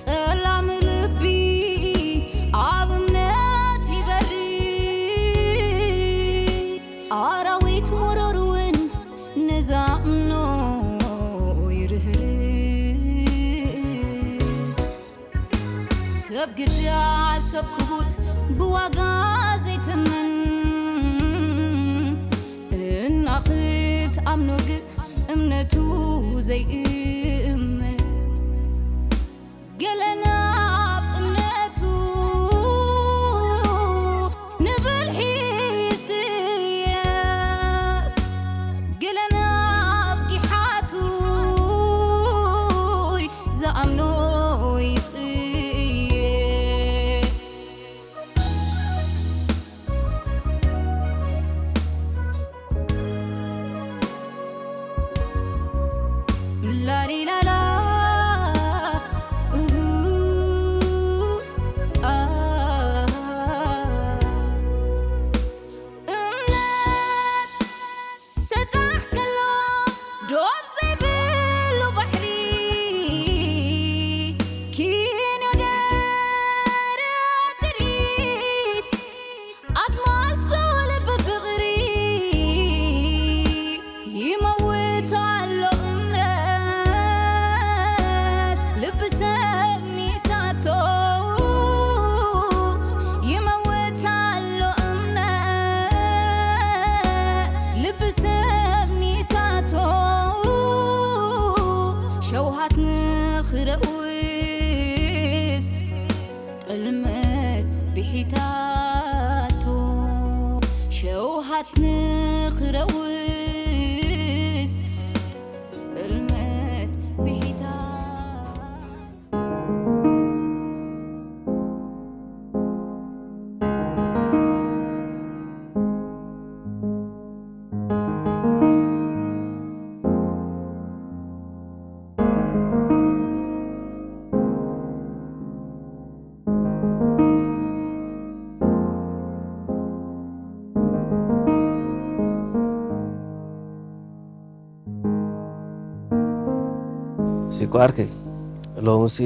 ጸላም ልቢ ኣብ እምነት ይበሪ፣ ኣራዊት መረር እውን ንዛምኖ ይርህርህ። ሰብ ግዳ ሰብ ክቡር ብዋጋ ዘይትምን፣ እና ክትኣምኖ ግን እምነቱ ዘይእመን። ገለ ናብ እምነቱ ንብልሒ ይስየፍ፣ ገለ ናብ ጊሓቱ ዝኣምኖ ይጽየፍ። ላሊላላ፣ እሁ፣ ኣ። እምነት ሰጣሕ ከሎ ዶብ ዘይብሉ ባሕሪ፣ ኪኖ ደረት ጥሪት ኣድማስ ልቢ ፍቕሪ፣ ይመውት ኣሎ እምነት ልቢ ሰብ ሚሳቶ፣ ይመውት ኣሎ እምነት ልቢ ሰብ ሚሳቶ፣ ሸውሃት ንኽረውስ ጥልመት ብሒታቶ፣ ሸውሃት ንኽረውስ ጥልመት ብሒታቶ። ሲኮ ዓርከይ፣ ሎምሲ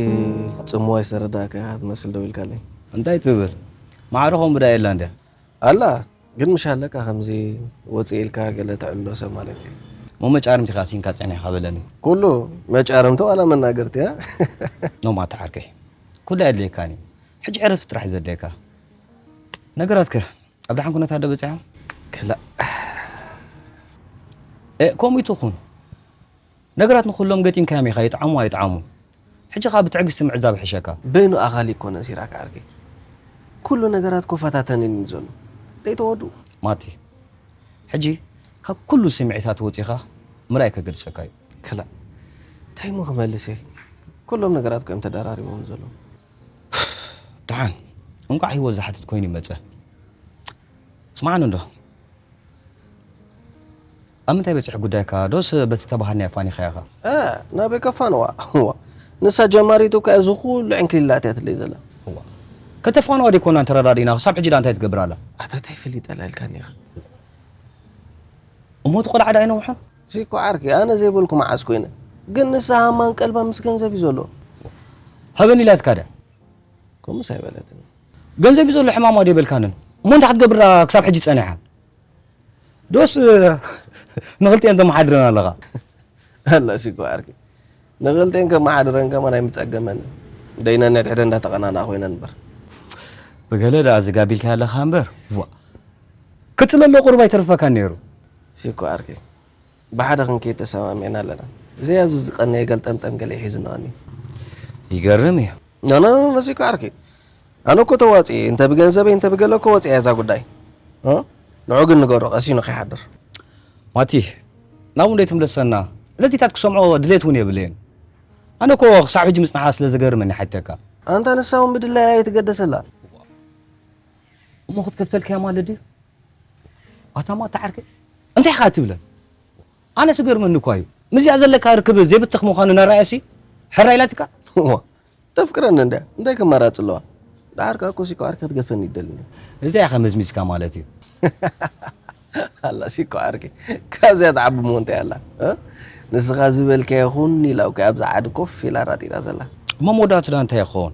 ጽምዋ ዝተረዳእካ ኢኻ ትመስል ደው ኢልካለይ። እንታይ ትብል? ማዕረ ከምኡ ዳ የላ እንድያ። ኣላ፣ ግን ምሽ ኣለካ ከምዚ ወጽእ ኢልካ ገለ ተዕልሎ ሰብ ማለት እየ። እሞ መጫርምቲ ኢኻ ሲንካ ጸኒሕካ በለኒ። ኩሉ መጫርምቲ ዋላ መናገርቲ፣ እ? ኖ ማታ ዓርከይ፣ ኩሉ ኣየድልየካን እዩ። ሕጂ ዕረፍቲ ጥራሕ እዩ ዘድልየካ። ነገራትከ ኣብ ደሓን ኩነታት ዶ በጺሖም? ክላእ። እ፣ ከምኡ ይትኹን። ነገራት ንኹሎም ገጢምካዮም ኢኻ፣ ይጥዓሙ ኣይጥዓሙ። ሕጂ ኸኣ ብትዕግስቲ ምዕዛብ ይሕሸካ። በይኑ ኣኻሊ ኣይኮነን ሲራክ ዓርከይ። ኩሉ ነገራት ኮ ፈታተንን እዩ ዘሎ። ደይተወዱ። ማቲ፣ ሕጂ ካብ ኩሉ ስምዒታት ወጺኻ ምርኣይ ከገድሰካ እዩ። ክላእ። እንታይ እሞ ክመልስ እየ? ኩሎም ነገራት እኮ እዮም ተደራሪቦም ዘለዉ። ደሓን፣ እንቋዕ ህይወት ዝሓትት ኮይኑ ይመጸ። ስምዓኒ እንዶ፣ ኣብ ምንታይ በጺሑ ጉዳይካ? ዶስ በቲ ተባሃልናዮ ኣፋኒኻዮ ኢኻ? እ፣ ናበይ ከፋንዋ? እዋ፣ ንሳ ጀማሪት እኳ እያ፣ እዚ ኩሉ ዕንክሊላት እያ ትለይ ዘላ። እዋ፣ ከተፋንዋ ደይኮናን ተረዳዲእና፣ ክሳብ ሕጂ ደኣ እንታይ ትገብር ኣላ? ኣታ እንታይ ፈሊጠላ ኢልካኒ ኢኻ? እሞ እቲ ቆልዓ ደኣ ኣይነውሖን? እዚ እኮ ዓርኪ፣ ኣነ ዘይበልኩ መዓስ ኮይነ። ግን ንሳ ሃማን ቀልባ ምስ ገንዘብ እዩ ዘሎ። ሃበኒ ኢላትካ ድያ? ከምኡስ ኣይበለትን። ገንዘብ እዩ ዘሎ ሕማማ ደይበልካንን? እሞ እንታይ ክትገብር ደኣ ክሳብ ሕጂ ጸኒሓ? ዶስ ንኽልቲኤን ተመሓድረን ኣለኻ? ኣላሲ እኮ ዓርኪ፣ ንኽልቲኤን ከመሓድረን ከማን ኣይምጸገመንን። ደይነን ንሕድሕደን እንዳተቐናንኣ ኮይነን እምበር። ብገለ ደኣ ዝጋቢልካ ኣለኻ እምበር፣ ዋ። ክትለሎ ቁሩብ ኣይተርፈካን ነይሩ። ሲ እኮ ዓርኪ፣ ብሓደ ክንከይድ ተሰማሚዕና ኣለና። እዚ ኣብዚ ዝቐነየ ገልጠምጠም ገለ ሒዝና ቀንዩ። ይገርም እዩ። ኖ፣ ኖ፣ ኖ፣ ኖ፣ ሲ እኮ ዓርኪ። ኣነ እኮ ተዋጺኤ፣ እንተ ብገንዘበይ፣ እንተ ብገለ እኮ ወጺኣ እያ እዛ ጉዳይ። እ? ንዑ ግን ንገሮ፣ ቀሲኑ ከይሓድር። ማቲ፣ ናብኡ እንዶ ኣይትምለሰና። ነዚታት ክሰምዖ ድሌት እውን የብለይን። ኣነ እኮ ክሳብ ሕጂ ምጽንሓ ስለ ዝገርመኒ ሓቲተካ። ኣንታ ንሳ እውን ብድላያ እየ ትገደሰላ። እሞ ክትከፍተልካ እያ ማለት ድዩ? ኣታ ማታ ዓርከይ፣ እንታይ ኢኻ ትብለን? ኣነስ ይገርመኒ እኳ እዩ። ምስዚኣ ዘለካ ርክብ ዘይብተኽ ምዃኑ እናረኣየሲ፣ ሕራይ ኢላትካ? እዋ፣ ተፍቅረኒ እንድያ። እንታይ ከማራጺ ኣለዋ? ደሓር ከኣ እኮ ሲ እኮ ዓርከይ ክትገፈኒ ይደልን እየ። እዚኣ ኢኻ መዝሚዝካ ማለት እዩ። ኣላ ሲ እኮ ዓርከይ፣ ካብዚኣ ትዓቢ እሞ እንታይ ኣላ? እ? ንስኻ ዝበልካዮ ይኹን ኢላ እኮ ኣብዛ ዓዲ ኮፍ ኢላ ራጢጣ ዘላ። እሞ መወዳእቱ ደኣ እንታይ ይኸውን?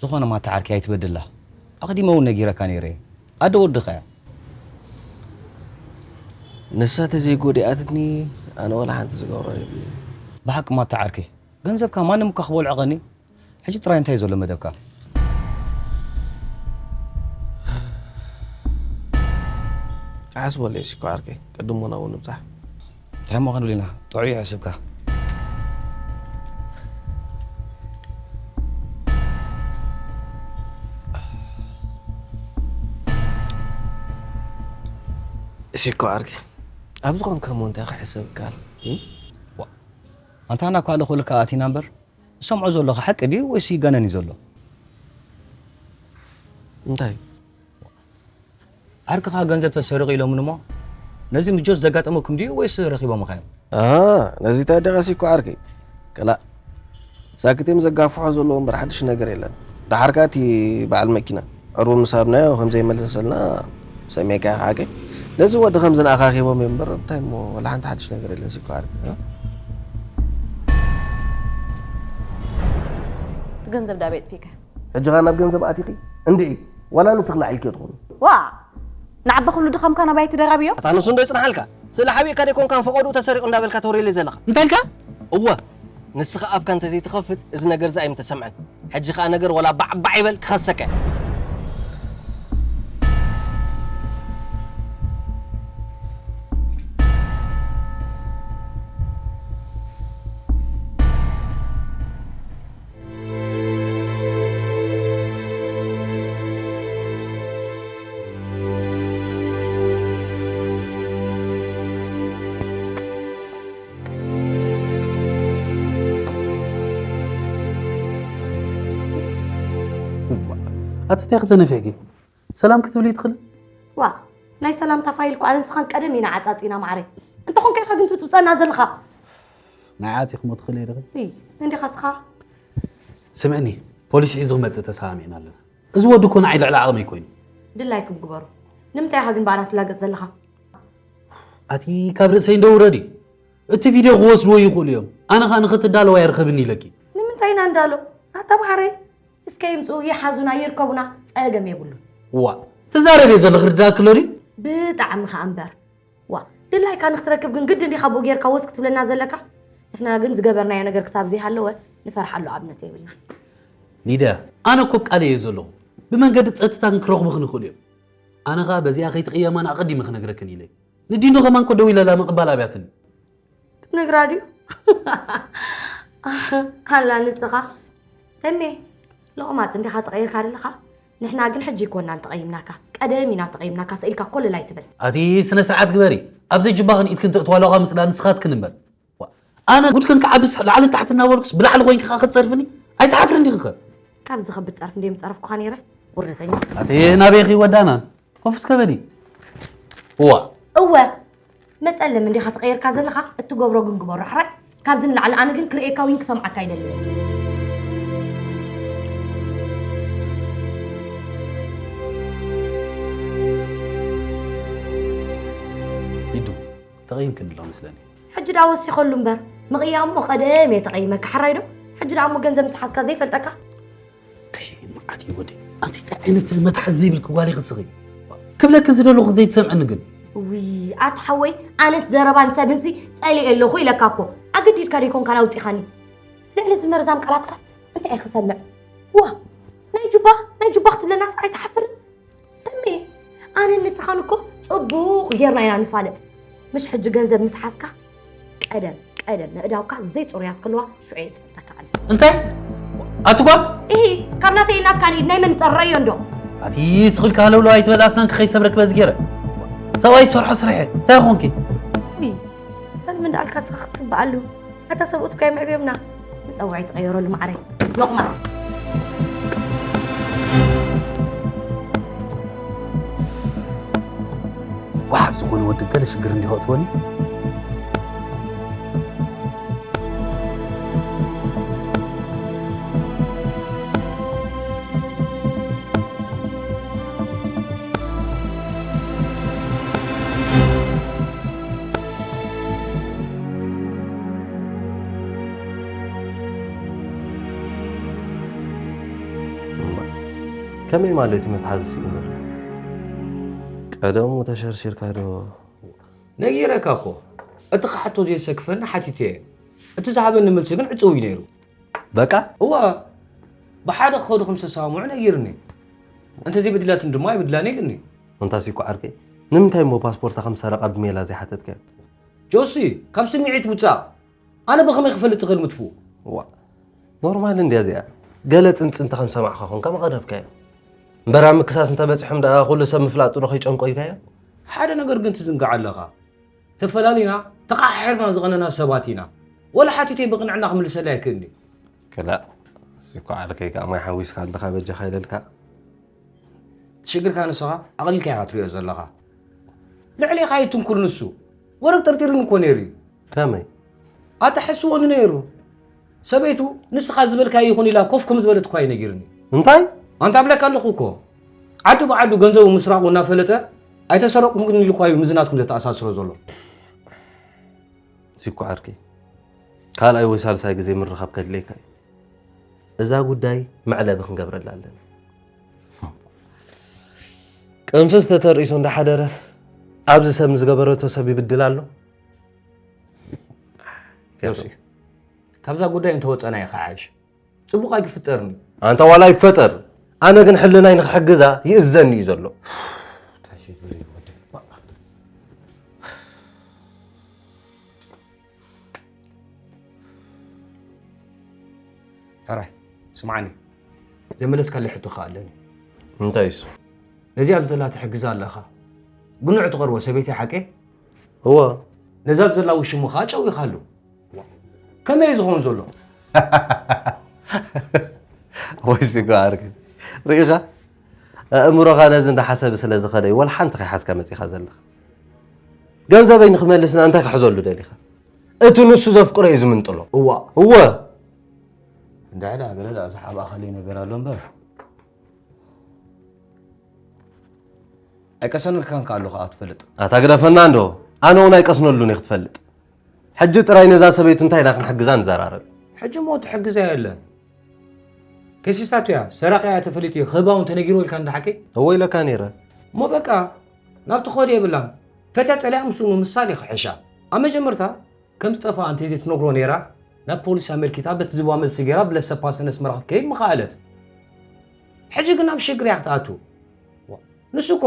ዝኾነ ማታ ዓርከይ ኣይትበድላ። ኣቐዲመ እውን ነጊረካ ነይረ እየ። ኣደ ወድኻ እያ። ንሳ ተዘይጎዲኣትኒ ኣነ ወላ ሓንቲ ዝገብሮ የብለይን። ብሓቂ ማታ ዓርከይ፣ ገንዘብካ ማንም እኳ ክበልዖ ቀንዩ፣ ሕጂ ጥራይ እንታይ እዩ ዘሎ መደብካ? ኣሕስበለይ እስኮ ዓርከይ፣ ቅድም እውን ኣብኡ ንብጻሕ። እንታይ እሞ ክንብል ኢና? ጥዑይ ይሕስብካ። እሺ እኮ ዓርከይ፣ ኣብ ዝኾንካ እሞ እንታይ ክሕሰብ ይከኣል? እም? ዋ፣ ኣንታ ናኳ ልኹልካ ኣቲና እምበር፣ ዝሰምዖ ዘለኹ ሓቂ ድዩ ወይስ ይጋነን እዩ ዘሎ? እንታይ? ዓርክኻ ገንዘብ ተሰሪቑ ኢሎምን እሞ፣ ነዚ ምጆት ዘጋጠመኩም ድዩ ወይስ ረኺቦምኻ እዮም? ኣሃ፣ ነዚ ታዲያ ቀሲኮ ዓርከይ። ከላእ፣ ሳክት እዮም ዘጋፍሖ ዘለዉ እምበር ሓድሽ ነገር የለን። ደሓርካ እቲ በዓል መኪና ዕሩብ ምስ ሃብናዮ ከም ዘይመልሰልና ሰሚዕካ ኢኻ ሓቀይ? ነዚ ወዲ ከም ዝንኣኻኺቦም እዮም እምበር እንታይ እሞ ወላ ሓንቲ ሓድሽ ነገር የለን ሲኮ ዓርከይ። እ? እቲ ገንዘብ ዳ ኣበይ ኣጥፊእካዮ? ሕጂ ኸኣ ናብ ገንዘብ ኣቲኺ? እንድዒ፣ ዋላ ንስኺ ላዒልክዮ ትኾኒ። ዋ! ንዓባ ኩሉ ድኻምካ ናባይ ትደራብዮ? ኣታ ንሱ እንዶ ይጽንሓልካ? ስእሊ ሓቢእካ ደይኮንካ ንፈቐድኡ ተሰሪቑ እንዳበልካ ተውርየለይ ዘለኻ። እንታይ ኢልካ? እወ፣ ንስኻ ኣፍካ እንተዘይትኸፍት እዚ ነገር እዚ ኣይምተሰምዐን። ሕጂ ኸኣ ነገር ወላ ባዕባዕ ይበል ክኸሰካ እየ። ኣቲ እንታይ ከተነፊሕኪ? ሰላም ክትብሊ ትኽእሊ? ዋ፣ ናይ ሰላምታ ፋይል እኮ ኣነ ንስኻን ቀደም ኢና ዓጻጺና ማዕረ። እንተኾንካ ኢኻ ግን ትብጽብጸና ዘለኻ። ናይ ዓጺ ክሞ ትኽእሊ ኢኻ። እይ፣ እንዲኻ ስኻ? ስምዕኒ፣ ፖሊስ ሒዙ ክመጽእ ተሰማሚዕና ኣለና። እዚ ወዲ እኮ ንዓይ ልዕሊ ዓቕመይ ኮይኑ። ድላይኩም ግበሩ። ንምንታይ ኢኻ ግን ብኣና ትላገጽ ዘለኻ? ኣቲ ካብ ርእሰይ እንዶ ውረዲ። እቲ ቪድዮ ክወስድዎ ይኽእሉ እዮም። ኣነ ኸኣ ንኽትዳለዋ የርኽብኒ ኢለኪ። ንምንታይ ኢና እንዳሎ? ኣታ ማዕረይ፣ እስከ ይምጽኡ፣ ይሓዙና፣ ይርከቡና፣ ጸገም የብሉን። ዋ፣ ትዛረቢ ዘለኺ ርዳእኪ ኣሎ ድዩ? ብጣዕሚ ኸኣ እምበር። ዋ፣ ድላይካ ንኽትረክብ ግን ግድን ዲኻ ብኡ ጌርካ ወስ ክትብለና ዘለካ? ንሕና ግን ዝገበርናዮ ነገር ክሳብ ዘይሃለወ ንፈርሓሉ ኣብነት የብልና። ሊድያ፣ ኣነ እኮ ቃል እየ ዘለኹ። ብመንገዲ ጸጥታ ግን ክረኽቡኺ ይኽእሉ እዮም። ኣነ ኸኣ በዚኣ ከይትቕየማን ኣቐዲመ ክነግረክን ኢለ። ንዲኖ ከማን እኮ ደዊለላ ምቕባል ኣብያትኒ። ክትነግራ ድዩ? ኣላ ንስኻ። ተሜ፣ ሎቕማጽ እንዲኻ ተቐይርካ ዘለኻ? ንሕና ግን ሕጂ ኣይኮናን ተቐይምናካ። ቀደም ኢና ተቐይምናካ፣ ስኢልካ ኮለል ኣይትበል። ኣቲ ስነ ስርዓት ግበሪ። ኣብ ዘይጅባኽን ኢድክን ተእትዋ ኣለዋ ምስላ ንስኻትክን እምበር። ዋ፣ ኣነ ጉድክን ክዓብስ ላዕልን ታሕትን እናበልኩስ ብላዕሊ ኮይንኪ ኸኣ ክትጸርፍኒ? ኣይትሓፍርን ዲኺ ኸ? ካብ ዝኸብድ ጸርፊ እንደ ምጸረፍኩኻ ነይረ? ውርደተኛ። ኣቲ ናበይ ኺ ወዳና? ኮፍ እስከ በሊ። እዋ። እወ። መጸለም እንዲኻ ተቐይርካ ዘለኻ፣ እትገብሮ ግን ግበሮ፣ ሕራይ? ካብዚ ንላዕሊ ኣነ ግን ክርእየካ ዊን ክሰምዓካ ኣይደልን። ኢዱ፣ ተቐይምክኒ ኣሎ መስለኒ። ሕጂ ደኣ ወሲኸሉ እምበር፣ ምቕያም እሞ ቀደም እየ ተቐይመካ፣ ሕራይ ዶ? ሕጂ ደኣ እሞ ገንዘብ ምስ ሓዝካ ዘይፈልጠካ? እንታይ መዓት እዩ ወደይ? ኣንቲ እንታይ ዓይነት መትሓዚ ዘይብልኪ ጓል ኢኺ ስኺ? ክብለኪ ዝደለኹ ዘይትሰምዕኒ ግን? ውይ፣ ኣታ ሓወይ፣ ኣነስ ዘረባን ሰብንሲ ጸሊኤ ኣለኹ ኢለካ እኮ። ኣገዲድካ ደይኮንካን ኣውጺኻኒ። ልዕሊ እዚ መርዛም ቃላትካስ እንታይ እየ ክሰምዕ? ዋ፣ ናይ ጁባ፣ ናይ ጁባ ክትብለናስ ኣይትሓፍርን? ተሜ፣ ኣነን ንስኻን እኮ ጽቡቕ ጌርና ኢና ንፋለጥ። ምሽ ሕጂ ገንዘብ ምስ ሓዝካ፣ ቀደም፣ ቀደም ነእዳውካ ዘይጽሩያት ከለዋ ሽዑ እየ ዝፈልጠካ ኣነ። እንታይ? ኣቲ ጓል? ኢሂ፣ ካብ ናተይ ናትካ ንኢድ ናይ መን ጸረዮ እንዶ? ኣቲ ስኺልካ ሃለውለው ኣይትበል፣ ኣስናንኪ ከይሰብረኪ በዚ ገይረ። ሰብኣይ ዝሰርሖ ስራሕ እየ። እንታይ ኾንኪ? ውይ፣ እተን ምን ደኣልካ ስኻ ክትስበኣሉ? ኣታ ሰብኡት እኮ እዮም ኣዕብዮምና። ንጸዋዒ ትቐየረሉ ማዕረ። ሎቕማጽ። ጓሓፍ ዝኾነ ወዲ ገለ ሽግር እንዲኸ እትወኒ? ከመይ ማለት እዩ መትሓዚ ስኢኑ? ቀደሙ ተሸርሺርካ ዶ? ነጊረካ እኮ። እቲ ክሓቶ ዘየሰክፈኒ ሓቲተ እየ። እቲ ዝሃበኒ መልሲ ግን ዕፅው እዩ ነይሩ። በቃ እዋ ብሓደ ክኸዱ ከም ዝተሰማምዑ ነጊርኒ። እንተዘይበዲላትኒ ድማ ኣይበድላን ኢልኒ። እንታ ሲኮ ዓርከይ፣ ንምንታይ እሞ ፓስፖርታ ከም ዝሰረቐ ብሜላ ዘይሓተትካዮ? ጆሲ፣ ካብ ስምዒት ውፃእ። ኣነ ብኸመይ ክፈልጥ ትኽእል ምትፉ? ዋ ኖርማል እንድያ እዚኣ። ገለ ፅንፅንቲ ከም ሰማዕኻ ኮንካ ምቐረብካዮ። እምበር ኣብ ምክሳስ እንተበፂሖም ደኣ ኩሉ ሰብ ምፍላጡ ዶ ከይጨንቆ ኢልካዮ? ሓደ ነገር ግን ትዝንግዕ ኣለኻ። ተፈላሊና ተቓሓሒርና ዝቐነና ሰባት ኢና። ወላ ሓቲተይ ብቕንዕና ክምልሰላ ኣይክእልኒ። ክላእ እዚኮ ዓርከይ ከኣ ማይ ሓዊስካ ኣለኻ በጃኻ ኢለልካ። ትሽግርካ ንስኻ ኣቕሊልካ ኢኻ ትሪኦ ዘለኻ። ልዕሌኻ ይትንኩል ንሱ። ወረግ ጠርጢሩኒ እኮ ነይሩ እዩ። ከመይ? ኣታ ሕስወኒ ነይሩ። ሰበይቱ ንስኻ ዝበልካዮ ይኹን ኢላ ኮፍ ከም ዝበለት እኳ እዩ ነጊርኒ። እንታይ? ኣንታ ኣብለካ ኣለኹ እኮ። ዓዲ ብዓዱ ገንዘቡ ምስራቑ እናፈለጠ ኣይተሰረቕኩን ኢሉ እኳ እዩ ምዝናትኩም ዘተኣሳስሮ ዘሎ። ሲኮ ዓርከይ ካልኣይ ወይ ሳልሳይ ግዜ ምርኻብ ከድልየካ እዩ። እዛ ጉዳይ መዕለቢ ክንገብረላ ኣለና። ቅንፍዝ ተተርኢሱ እንዳሓደረ ኣብዚ ሰብ ንዝገበረቶ ሰብ ይብድል ኣሎ። ዮሲ፣ ካብዛ ጉዳይ እንተወፀና ይኸዓሽ። ፅቡቕ ኣይክፍጠርን እዩ። ኣንታ ዋላ ይፈጠር፣ ኣነ ግን ሕልናይ ንክሕግዛ ይእዘኒ እዩ ዘሎ። ሕራይ ስምዓኒ፣ ዘመለስካለይ ሕቶ ከኣ ኣለኒ። እንታይ እሱ? ነዚኣ ብዘላ ትሕግዛ ኣለኻ፣ ግኑዕ ትቐርቦ ሰበይቲ ሓቀይ? እወ። ነዛ ብዘላ ውሽሙ ከኣ ጨዊኻሉ። ከመይ እዩ ዝኸውን ዘሎ? ወይ ስጋ ዓርኪ ርኢኻ፣ ኣእምሮኻ ነዚ እንዳሓሰበ ስለ ዝኸደ እዩ ወላ ሓንቲ ከይሓዝካ መጺኻ ዘለኻ። ገንዘበይ ንኽመልስና እንታይ ክሕዘሉ ደሊኻ? እቲ ንሱ ዘፍቅሮ እዩ ዝምንጥሎ። እዋ እወ። እንድዒ ደኣ ገለ ደኣ ዝሓብኣኻለይ ነገር ኣሎ እምበር ኣይቀሰነልካን ከኣ ኣሎ ከኣ ትፈልጥ። ኣታ ግደፈና እንዶ፣ ኣነ እውን ኣይቀስነሉን እየ ክትፈልጥ። ሕጂ ጥራይ ነዛ ሰበይቱ እንታይ ኢና ክንሕግዛ ንዘራረብ። ሕጂ እሞ ትሕግዛ የለን። ከሲሳቶ እያ፣ ሰራቂ እያ ተፈሊጡ እዩ፣ ክህባ እውን ተነጊርዎ ኢልካ እንዳ ሓቂ። እወ ኢለካ ነይረ። እሞ በቃ ናብቲ ክኸዶ የብላን። ፈትያ ጸሊኣ ምስኡ ምምሳል እዩ ክሕሻ። ኣብ መጀመርታ ከም ዝጠፍኣ እንተዘይትነግሮ ነይራ፣ ናብ ፖሊስ ኣመልኪታ በቲ ዝህባ መልሲ ገይራ ብለሰ ፓሰ ነስመራ ክትከይድ ምኸኣለት። ሕጂ ግን ናብ ሽግር እያ ክትኣቱ። ንሱ እኮ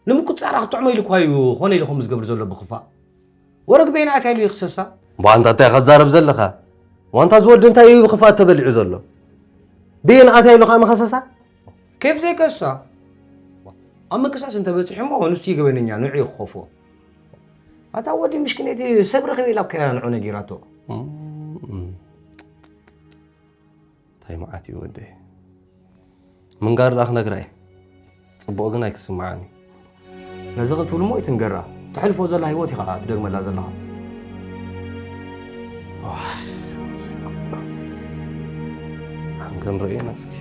ንምቁጽጻራ ክትጥዕሞ ኢሉ እኳ እዩ ኾነ ኢሉ ከምኡ ዝገብር ዘሎ ብኽፋእ። ወረግ በየን ኣትያ ኢሉ ይኽሰሳ? እምባ ኣንታ እንታይ ኢኻ ትዛረብ ዘለኻ? ዋንታ ዝወዲ እንታይ እዩ ብኽፍኣት ተበሊዑ ዘሎ? በየን ኣትያ ኢሉ ከኣ ምኸሰሳ? ኬፍ ዘይከሳ ኣብ ምክሳስ እንተበፂሑ እሞ ንሱ እዩ ገበነኛ ንዑ እዩ ክኸፍኦ። ኣታ ወዲ ምሽኪነይቲ ሰብ ረኺበ ኢላ እኮ እያ ንዑ ነጊራቶ። እንታይ መዓት እዩ ወደይ። ምንጋር ደኣ ክነግራ እየ። ጽቡቕ ግን ኣይክስምዓን እዩ። ነዚ ክትብሉ እሞ ይትንገራ። ተሕልፎ ዘላ ህይወት ኢኻ ትደግመላ ዘለኻ። ኣን ክንርእየና እስኪ።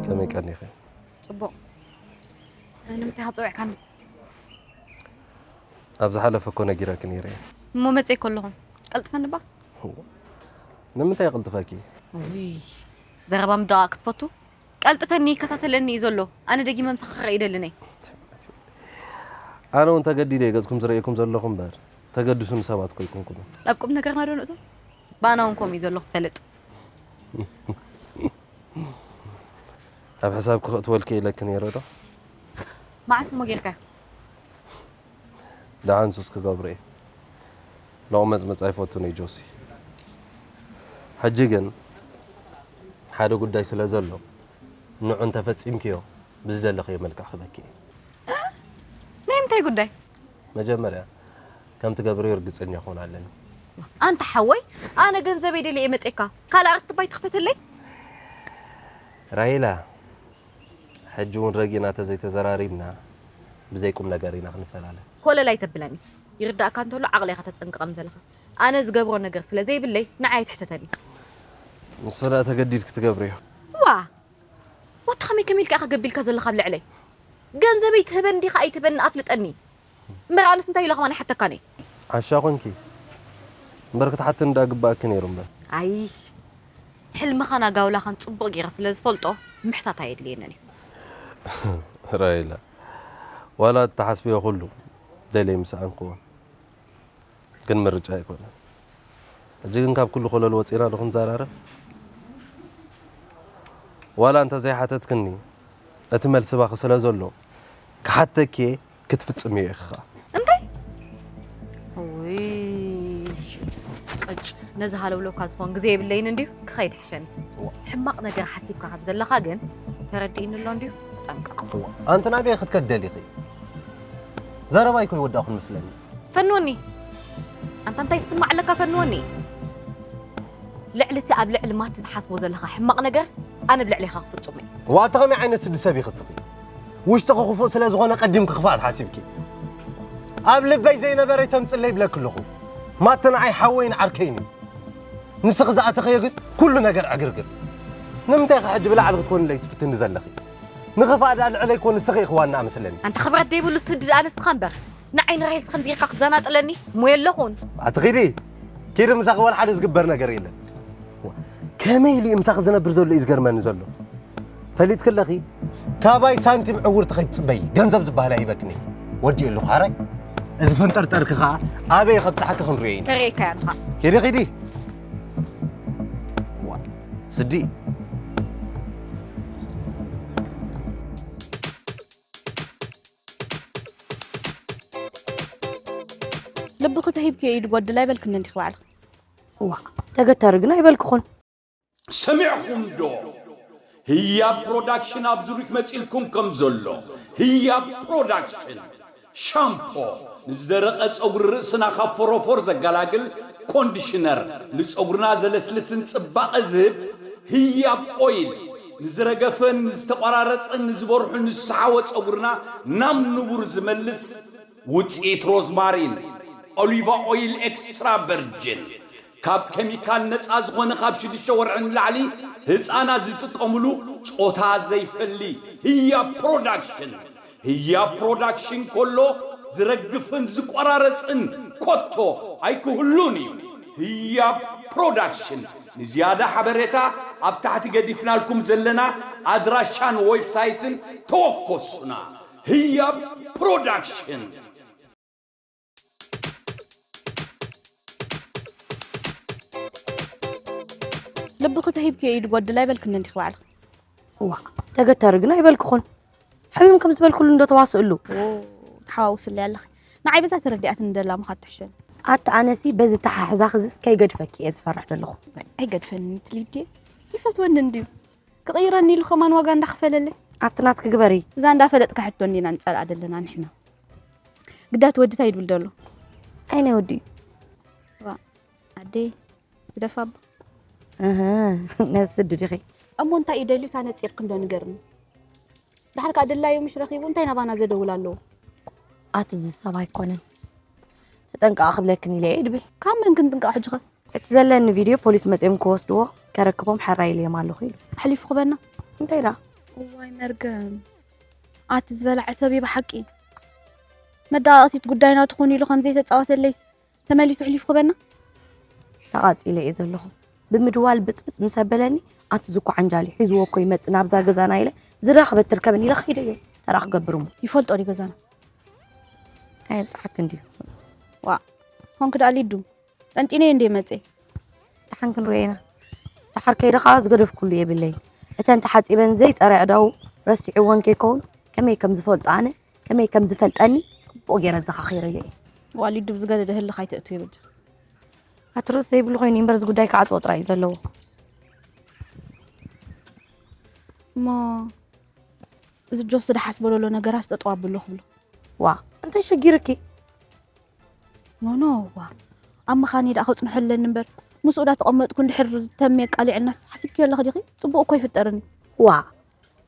ከመይ ቀኒኺ? ጽቡቕ። ንምንታይ ካብ ጸዊዕካኒ? ኣብ ዝሓለፈ እኮ ነጊረኪ ነይረ እየ። እሞ መጺኤ እኮ ኣለኹ። ቀልጥፈኒ እባ። ንምንታይ የቕልጥፈኪ? ውይ፣ ዘረባ ምድቓቕ ክትፈቱ? ቀልጥፈኒ ይከታተለኒ እዩ ዘሎ። ኣነ ደጊመ ምሳኻ ክርኢ ኣይደልን እየ። ኣነ እውን ተገዲደ እየ ገጽኩም ዝርእየኩም ዘለኹ እምበር፣ ተገድሱኒ ሰባት እኮ ኣይኮንኩምን። ኣብ ቁም ነገርና ዶ ንእቶ? ባና እውን ከምኡ እዩ ዘሎ ክትፈልጥ። ኣብ ሕሳብ ክኽእትወልኪ ኢለኪ ነይረ ዶ? መዓስ እሞ ጌርካዮ? ደሓን ሱስ ክገብሮ እየ። ሎቕመጽመጽ ኣይፈቱን እየ ጆሲ። ሕጂ ግን ሓደ ጉዳይ ስለ ዘሎ ንዑ እንተፈጺምክዮ ብዝደለኽዮ መልክዕ ክበኪ እየ። ናይ ምንታይ ጉዳይ? መጀመርያ ከም ትገብርዮ ርግጸኛ ክኾን ኣለኒ። ኣንታ ሓወይ ኣነ ገንዘበይ ደልየ እየ መጼካ ካልእ ኣርእስቲ ባይ ትኽፈተለይ። ራሄላ፣ ሕጂ እውን ረጊእና ተዘይተዘራሪብና ብዘይ ቁም ነገር ኢና ክንፈላለ። ኮለል ኣይተብለኒ። ይርዳእካ እንተሎ ዓቕሊ ኢኻ ተጸንቅቐኒ ዘለኻ። ኣነ ዝገብሮ ነገር ስለ ዘይብለይ ንዓይ ኣይትሕተተኒ። ንሱ ደኣ ተገዲድኪ ትገብርዮ። ዋ፣ ወታ ከመይ ከመይ ኢልካ ኢኻ ገቢልካ ዘለኻ ኣብ ልዕለይ? ገንዘበይ ትህበኒ ዲኻ ኣይትህበኒ ኣፍልጠኒ። እምበር ኣነስ እንታይ ኢለ ከማን ይሓተካን እየ። ዓሻ ኮንኪ እምበር ክትሓትኒ ደኣ ግባእኪ ነይሩ እምበር። ኣይ፣ ሕልምኻን ኣጋውላኻን ጽቡቕ ገይረ ስለ ዝፈልጦ ምሕታት ኣየድልየንን እዩ። ራይላ፣ ዋላ እትሓስብዮ ኩሉ ደልየ ምስ ኣንክዎ፣ ግን ምርጫ ኣይኮነን። ሕጂ ግን ካብ ኩሉ ኮለል ወፂና ዶ ክንዘራረብ? ዋላ እንተ ዘይሓተትክኒ፣ እቲ መልሲ ባኺ ስለ ዘሎ ክሓተኪ እየ፣ ክትፍጽምዮ ኢኺ ኸኣ። እንታይ? ውይ፣ ቅጭ፣ ነዚ ሃለውለውካ ዝኾን ግዜ የብለይን እንድዩ፣ ክኸይድ ይሕሸኒ። ሕማቕ ነገር ሓሲብካ ከም ዘለኻ ግን ተረዲእኒ ኣሎ እንድዩ፣ ተጠንቀቕ። ኣንቲ ናበይ ክትከዲ ደሊኺ? ዘረባይ እኮ ይወዳእኩ መስለኒ። ፈንወኒ። ኣንታ እንታይ ትስማዕ ኣለካ? ፈንወኒ። ልዕሊ እቲ ኣብ ልዕሊ ማቲ ትሓስቦ ዘለኻ ሕማቕ ነገር ኣነ ኣብ ልዕሌኻ ክፍጽሞ እየ። ዋታ ከመይ ዓይነት ስዲ ሰብ ኢኺ እስኺ? ውሽጥኺ ክፉእ ስለ ዝኾነ ቀዲምኪ ክፍኣት ሓሲብኪ። ኣብ ልበይ ዘይነበረ ተምጽለይ ይብለኪ ኣለኹ። ማቲ ንዓይ ሓወይን ዓርከይን እዩ። ንስኺ ዝኣተኸዮ ግን ኩሉ ነገር ዕግርግር። ንምንታይ ኢኺ ሕጂ ብላዕሊ ክትኮንለይ ትፍትኒ ዘለኺ? ንኽፍኣ ደኣ ልዕለይ እኮ ንስኺ ኢኺ ዋናኣ መስለኒ። ኣንታ ክብረት ዘይብሉ ስዲ ደኣ ንስኻ እምበር። ንዓይ ንራሄልስ ከምዚ ጌርካ ክትዘናጥለኒ እሞ የለኹን። ኣቲ ኺዲ፣ ኪዲ ምሳኺ ዋላ ሓደ ዝግበር ነገር የለን። ከመይ ኢሉ እዩ ምሳኺ ዝነብር ዘሎ እዩ ዝገርመኒ ዘሎ። ፈሊጥኪ ኣለኺ፣ ካባይ ሳንቲም ዕውርቲ ከይትጽበዪ፣ ገንዘብ ዝበሃል ኣይህበክን እየ። ወዲኡ ኣለኹ ሓራይ። እዚ ፈንጠርጠርኪ ኸኣ ኣበይ ከብጽሓኪ ክንሪኦ ኢና። ተርእየካያ ኣለኻ። ኪዲ ኺዲ። ዋ፣ ስዲ። ልብኺ ተሂብክዮ ኢድ ጎድል ኣይበልክኒ እንዲኺ ባዕልኺ። እዋ፣ ተገታሪ ግን ኣይበልክኹን። ሰሚዕኹም ዶ? ህያብ ፕሮዳክሽን ኣብ ዙሪክ መፂልኩም ከም ዘሎ። ህያብ ፕሮዳክሽን ሻምፖ፣ ንዝደረቐ ፀጉሪ ርእስና ካብ ፎሮፎር ዘገላግል፣ ኮንዲሽነር፣ ንፀጉርና ዘለስልስን ፅባቐ ዝህብ፣ ህያብ ኦይል፣ ንዝረገፈን ንዝተቆራረፀን ንዝበርሑን ንዝሰሓወ ፀጉርና ናብ ንቡር ዝመልስ፣ ውፅኢት ሮዝማሪን፣ ኦሊቫ ኦይል ኤክስትራ ቨርጅን፣ ካብ ኬሚካል ነፃ ዝኾነ ካብ ሽዱሽተ ወርሒ ንላዕሊ ህፃናት ዝጥቀምሉ ፆታ ዘይፈሊ ህያብ ፕሮዳክሽን። ህያብ ፕሮዳክሽን ከሎ ዝረግፍን ዝቆራረፅን ኮቶ ኣይክህሉን እዩ። ህያብ ፕሮዳክሽን። ንዝያዳ ሓበሬታ ኣብ ታሕቲ ገዲፍናልኩም ዘለና ኣድራሻን ዌብሳይትን ተወከሱና። ህያብ ፕሮዳክሽን። ልብኺ ተሂብክዮ ኢድ ጎድል ኣይበልክኒ እንዲኺ ባዕልኺ። እዋ ተገተሪ ግን ኣይበልክኹን። ሕምም ከም ዝበልኩሉ እንዶ ተዋስእሉ። ተሓዋውስለይ ኣለኺ። ንዓይ በዛ ተረዲኣትኒ ደላ ምኻድ ትሕሸኒ። ኣቲ ኣነሲ በዚ ተሓሕዛኺ ዝስ ከይገድፈኪ እየ ዝፈርሕ ዘለኹ። ኣይገድፈኒ ትሊዲ ይፈትወኒ እንድዩ። ክቕይረኒ ኢሉ ከማን ዋጋ እንዳኽፈለለይ። ኣቲ ናትኪ ግበሪ። እዛ እንዳፈለጥካ ሕቶ እንዲና ንጸልኣ ደለና ንሕና። ግዳት ወዲ ታይ ይብል ደሎ? ኣይ ናይ ወዲ እዩ። ዋ ኣደይ ግደፋ ኣቦ። እህ ነስዲ ዲኺ? እሞ እንታይ እዩ ደልዩ ሳነጺርክ እንዶ ንገርኒ። ድሓር ከኣ ድላዩ ምሽ ረኺቡ እንታይ ናባና ዘደውል ኣለዎ? ኣቲ እዚ ሰብ ኣይኮነን። ተጠንቀቓ ክብለክን ኢለ እየ ድብል። ካብ መን ክንጥንቀቕ ሕጂ ኸ? እቲ ዘለኒ ቪድዮ ፖሊስ መጺኦም ክወስድዎ ከረክቦም ሕራይ ኢለዮም ኣለኹ ኢሉ። ኣሕሊፉ ክበና? እንታይ ደኣ? እዋይ መርገም። ኣቲ ዝበላዐ ሰብ እዩ ብሓቂ። መዳቓቐሲት ጉዳይና ትኹን ኢሉ ከም ዘይተጻወተለይስ ተመሊሱ ኣሕሊፉ ክበና? ተቓጺለ እየ ዘለኹ። ብምድዋል ብጽብጽ ምስ ኣበለኒ ኣቲ ዝኮ ዓንጃሊ ሒዝዎ እኮ ይመጽእ ናብዛ ገዛና ኢለ ዝራኸበት ትርከበኒ ኢለ ከይደ እየ። ተራ ክገብር እሞ። ይፈልጦ ድዩ ገዛና? ኣየብጽሓክን ድዩ? ዋእ ኾንኪ ደኣ ሊዱ። ጠንጢነዮ እንድየ መጽየ። ደሓን ክንሪኦ ኢና። ደሓር ከይደ ኸኣ ዝገደፍኩሉ የብለይን። እተን ተሓጺበን ዘይጸረ ኣእዳዉ ረሲዕወን ከይከውን ከመይ ከም ዝፈልጦ ኣነ ከመይ ከም ዝፈልጠኒ ጽቡቕ ገይረ ኣዘኻኺረዮ እየ። ዋሊዱ ብዝገደደ ህልኽ ኣይተእትውዮ በጃ። ኣቲ ርእሲ ዘይብሉ ኮይኑ እምበር እዚ ጉዳይ ክዓጽዎ ጥራይ እዩ ዘለዎ። እሞ እዚ ጆስ ዝሓስቦ ዘሎ ነገራስ ጠጠው ኣብሎ ክብሎ። ዋ እንታይ ሸጊርኪ? ኖኖ ዋ ኣብ ምኻኒ ደኣ ከጽንሖ ኣለኒ እምበር ምስኡ ዳ ተቐመጥኩ እንድሕር ተሜ ኣቃሊዕልናስ ሓሲብክዮ ኣለኺ ዲኺ? ጽቡቕ እኮ ኣይፍጠርን እዩ። ዋ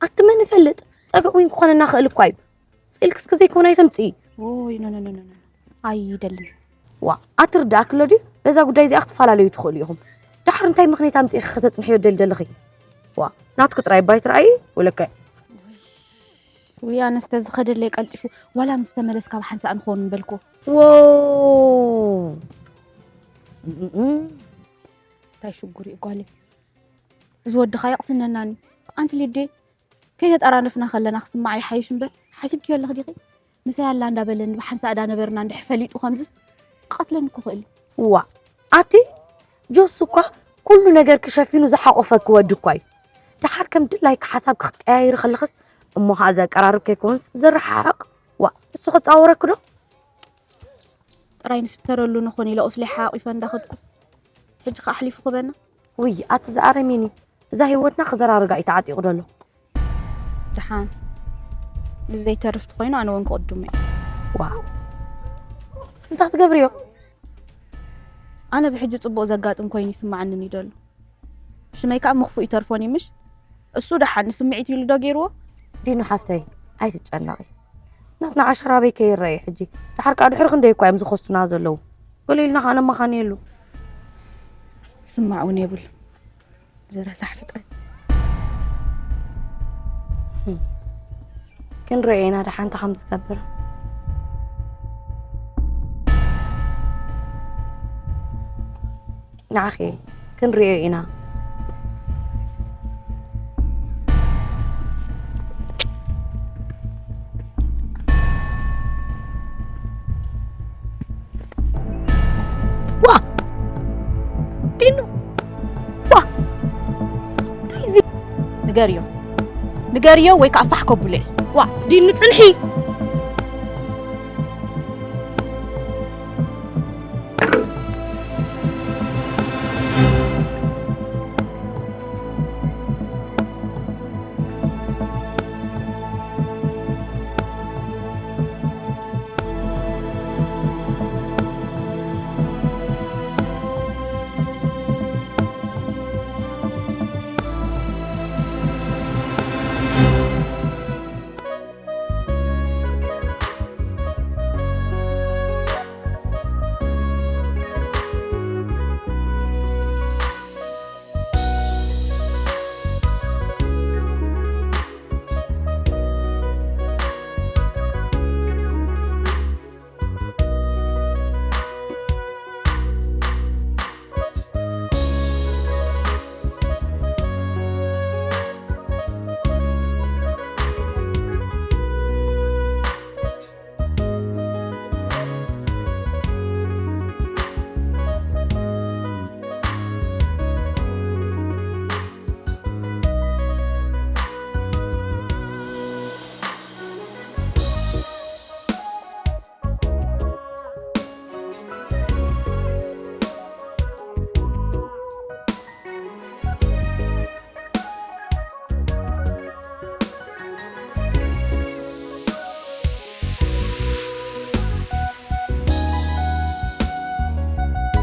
ኣቲ መን ይፈልጥ፣ ጸግዒ እውን ክኾነና ክእል እኳ እዩ። ስኢልክስ ከዘይኮነ ኣይተምጽኢ። ኦይ፣ ኖ፣ ኖ፣ ኖ፣ ኖ፣ ኖ። ኣይደልን። ዋ ኣቲ ርዳእክሎ ድዩ? በዛ ጉዳይ እዚኣ ክትፈላለዩ ትኽእሉ ኢኹም። ድሓር እንታይ ምኽንያት ኣምጺእኺ ከተጽንሕዮ ደሊ ደለኺ? ዋ ናትኩ ጥራይ ባይ ትረኣዪ ወለከ? ውይ፣ ኣነስ ተዝኸደለይ ቀልጢፉ፣ ዋላ ምስ ተመለስ ካብ ሓንሳእ ንኸውን ምበልኩ። ዎ። እም፣ እንታይ ሽጉር እዩ ጓለይ? እዚ ወድኻ የቕስነናኒ። ኣንቲ ሊዴ፣ ከይተጠራነፍና ከለና ክስማዕ ይሓይሽ እምበር፣ ሓሲብክዮ ኣለኽ ዲኺ? ምሳይ ኣላ እንዳበለኒ ብሓንሳእ እዳ ነበርና እንድሕር ፈሊጡ ከምዝስ ክቐትለኒ እኮ ክእል እዩ። ዋ፣ ኣቲ ጆስ እኳ ኩሉ ነገር ክሸፊኑ ዝሓቆፈኪ ወዲ እኳ እዩ። ደሓር ከም ድላይካ ሓሳብካ ክትቀያይሪ ከለኽስ እሞ ኸኣ ዘቀራርብ ከይኮንስ ዘረሓሕቕ። ዋ፣ እሱ ክጻወረኪ ዶ? ጥራይ ንስተረሉ ንኾን ኢለ ቁስሊ ሓቂፈ እንዳኸድኩስ ሕጂ ኸኣ ኣሕሊፉ ክበና። ውይ፣ ኣቲ ዝኣረሜን እዩ። እዛ ህይወትና ክዘራርጋ እዩ ተዓጢቑ ደሎ። ደሓን ምስ ዘይተርፍ ተኾይኑ ኣነ እውን ክቕድሞ እየ። ዋው፣ እንታይ ክትገብርዮ? ኣነ ብሕጂ ጽቡቕ ዘጋጥም ኮይኑ ይስማዓኒ እዩ ደሎ። ሽመይ ከኣ ምኽፉእ ይተርፎን እዩ ምሽ? እሱ ደሓን ንስምዒት ኢሉ ዶ ገይርዎ? ዲኑ ሓፍተይ፣ ኣይትጨነቒ። ናትና ዓሸራ ኣበይ ከይረኣዩ ሕጂ? ደሓር ከኣ ድሕሪ ክንደይ እኳ እዮም ዝኸሱና ዘለዉ። ገለ ኢልና ከኣ ነመኻንየሉ። ስማዕ እውን የብሉ። ዝረሳሕ ፍጥረት። ክንሪኦ ኢና ደሓን እንታይ ከም ዝገብር። ንዓኺ ክንሪኦ ኢና። ዋ! ዲኑ! ዋ! እንታይ እዚ? ንገርዮ። ንገርዮ ወይ ከኣ ፋሕ ከብሎ እየ። ዋ! ዲኑ ጽንሒ!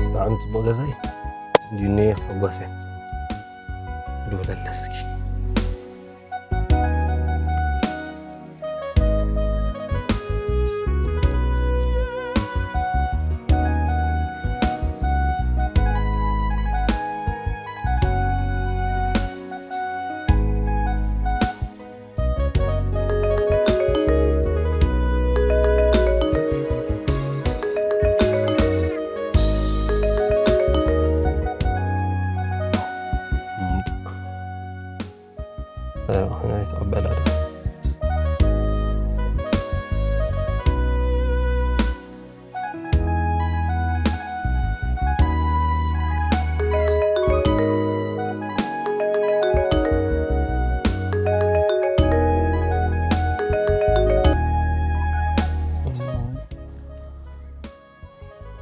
ብጣዕሚ ጽቡቕ ገዛ እዩ። ዲኒ፣ ክሕጎስ እየ። ድውለለ እስኪ። ኣይተቐበላ ዶ?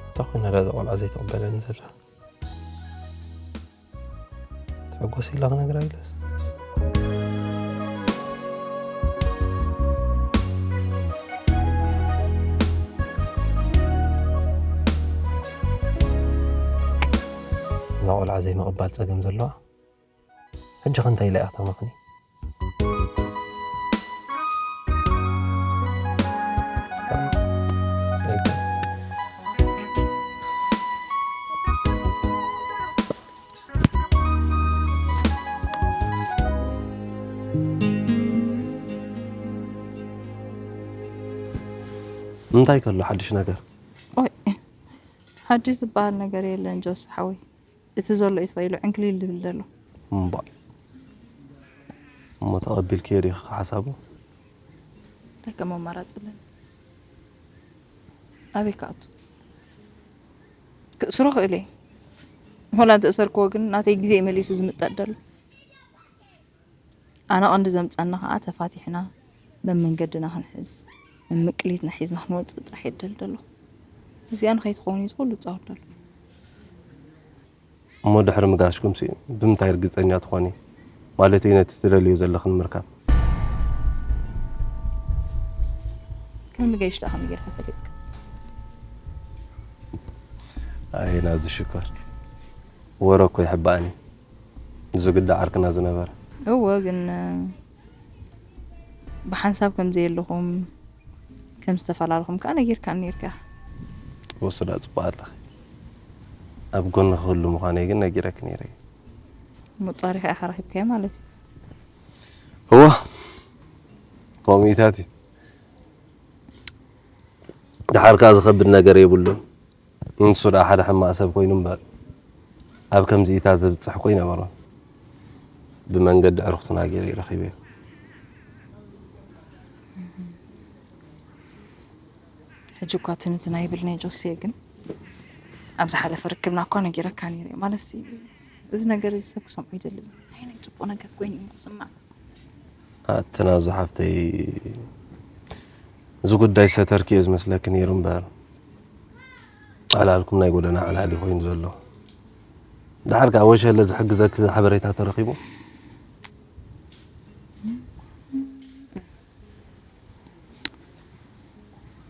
እንታይ ኮይና እዛ ቆልዓ ዘይትቕበለኒ ዘላ? ትዕጎስ ኢላ ክነግራ ኢለስ። እዛ ቆልዓ ዘይምቕባል ጸገም ዘለዋ። ሕጂ ከ እንታይ ኢላ እያ ክተምኽኒ? እንታይ ከሎ ሓድሽ ነገር? ኦይ፣ ሓድሽ ዝበሃል ነገር የለን ጆስ ሓወይ። እቲ ዘሎ እዩ ተኸኢሉ ዕንክሊል ዝብል ዘሎ። እምባ እሞ ተቐቢልክዮ ዲኺ ሓሳቡ? እንታይ ከም ኣማራፂ ኣለኒ? ኣበይ ክኣቱ? ክእስሮ ክእል እየ። ሆላ እንተእሰርክዎ ግን ናተይ ግዜ እዩ መሊሱ ዝምጠጥ ዘሎ። ኣነ ቀንዲ ዘምፀና ከዓ ተፋቲሕና መመንገድና ክንሕዝ፣ መምቅሊትና ሒዝና ክንወፅእ ጥራሕ የደል ዘሎ። እዚኣ ንኸይትኸውን እዩ ዝኹሉ ዝፃወት ዘሎ። እሞ ድሕሪ ምጋሽኩም ሲ ብምንታይ ርግፀኛ ትኾኒ? ማለት እዩ ነቲ ትደልዩ ዘለኽን ምርካብ። ከም ንገይሽ ደኣ ከመይ ጌርካ ፈሊጥካ? ኣይ ናዚ ሽኮር ወረ እኮ ይሕባእኒ። ዝግዳ ዓርክና ዝነበረ። እወ ግን ብሓንሳብ ከም ዘየለኹም ከም ዝተፈላለኹም ከዓ ነጊርካ ነርካ። ወስዳ ጽቡቅ ኣለኺ። ኣብ ጎኒ ክህሉ ምዃነይ ግን ነጊረክ ነይረ። ሙጻሪኻ ኢኻ ረኺብካዮ ማለት እዩ። እዋ ከምኡታት እዩ። ድሓር ከዓ ዝኸብድ ነገር የብሉን። ንሱ ደኣ ሓደ ሕማቕ ሰብ ኮይኑ እምበር ኣብ ከምዚኢታት ዘብጽሕ እኮ ኣይነበሮን። ብመንገዲ ዕርኽቱና ገይረ ረኺበዮ። ሕጂ እኳ ትንትና ይብል ናይ ጆሴ ግን ኣብዚ ሓለፈ ርክብና እኳ ነጊረካ ነይረ እየ። ማለት እዚ ነገር እዚ ሰብ ክሰምዖ ይደልን። ኣይ ናይ ጽቡቕ ነገር ኮይኑ እዩ ዝስማዕ። ኣቲ ናብዚ ሓፍተይ እዚ ጉዳይ ሰተርኪ እየ ዝመስለኪ ነይሩ እምበር ዕላልኩም ናይ ጎደና ዕላል እዩ ኮይኑ ዘሎ። ድሓር ከዓ ወሸለ ዝሕግዘኪ ሓበሬታ ተረኺቡ።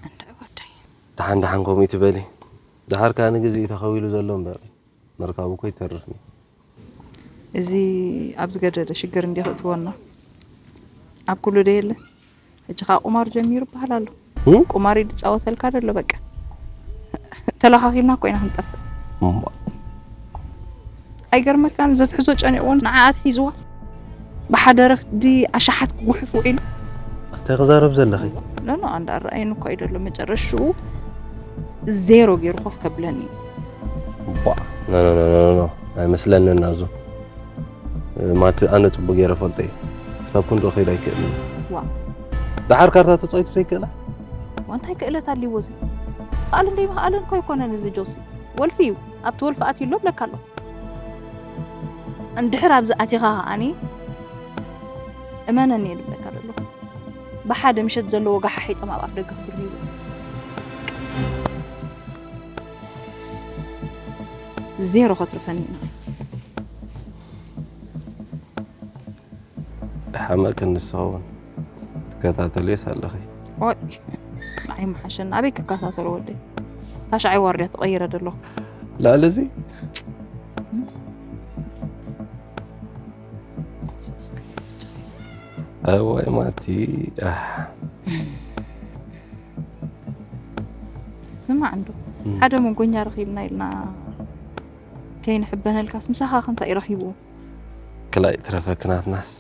እንዳ ወዳይ ደሓን ደሓን ከምኡ ትበሊ። ድሓር ከዓ ንግዜ እዩ ተኸዊሉ ዘሎ እምበር መርካቡ እኮ ይተርፍኒ። እዚ ኣብ ዝገደደ ሽግር እንዲ ክእትወና ኣብ ኩሉ ደ የለ። ሕጂ ከዓ ቁማር ጀሚሩ ይበሃል ኣሎ። እም? ቁማር እዩ ዝፃወተልካ ደሎ በቃ። ተለኻኺብና እኮ ኢና ክንጠፍእ። እሞ ኣይገርመካን? ዘትሕዞ ጨኒቕዎን ንዓኣ ኣትሒዝዋ ብሓደ ረፍዲ ኣሻሓት ክጉሕፍ ውዒሉ። እንታይ ክዛረብ ዘለኺ? ኖኖ ኣንዳ ኣረኣየኒ እኳ እዩ ደሎ መጨረሽኡ ዜሮ ገይሩ ኮፍ ከብለኒ እዩ። ቧ ኖ ኖ ኖ ኖ ኖ ኣይመስለንን ናዙ። ማቲ ኣነ ጽቡቅ ገይረ ፈልጦ እየ። ክሳብ ክንድኡ ከይዱ ኣይክእልን። ዋ ደሓር ካርታ ተጻዊቱ ዘይክእላ? ዋንታይ ክእለት ኣልዎ እዚ? ክኣልን ደይምኽኣልን እኮ ኣይኮነን እዚ ጆሲ። ወልፊ እዩ። ኣብቲ ወልፊ ኣትዩ ኣሎ ብለካ ኣለኹ። እንድሕር ኣብዚ ኣቲኻ ከኣኒ እመነኒ እየ ዝብለካ ዘለኹ። ብሓደ ምሸት ዘለዎ ጋሓሒጦም ኣብ ኣፍ ደገ ክድርብዩ። ዜሮ ከትርፈኒ ኢና። ድሓመ ክንስኸውን ትከታተልዮስ ኣለኺ? ኦይ ንዓይ ምሓሸኒ። ኣበይ ክከታተሎ ወደይ? ታሽዓይ ዋርድያ ተቐይረ ደለኹ። ልዕሊ እዚ እዋይ ማቲ ኣህ። ስማዕ እንዶ ሓደ መንጎኛ ረኺብና ኢልና ከይንሕበነልካስ ምሳኻ ክንታይ ረኺቡ? ክላይ ትረፈኪ ናትናስ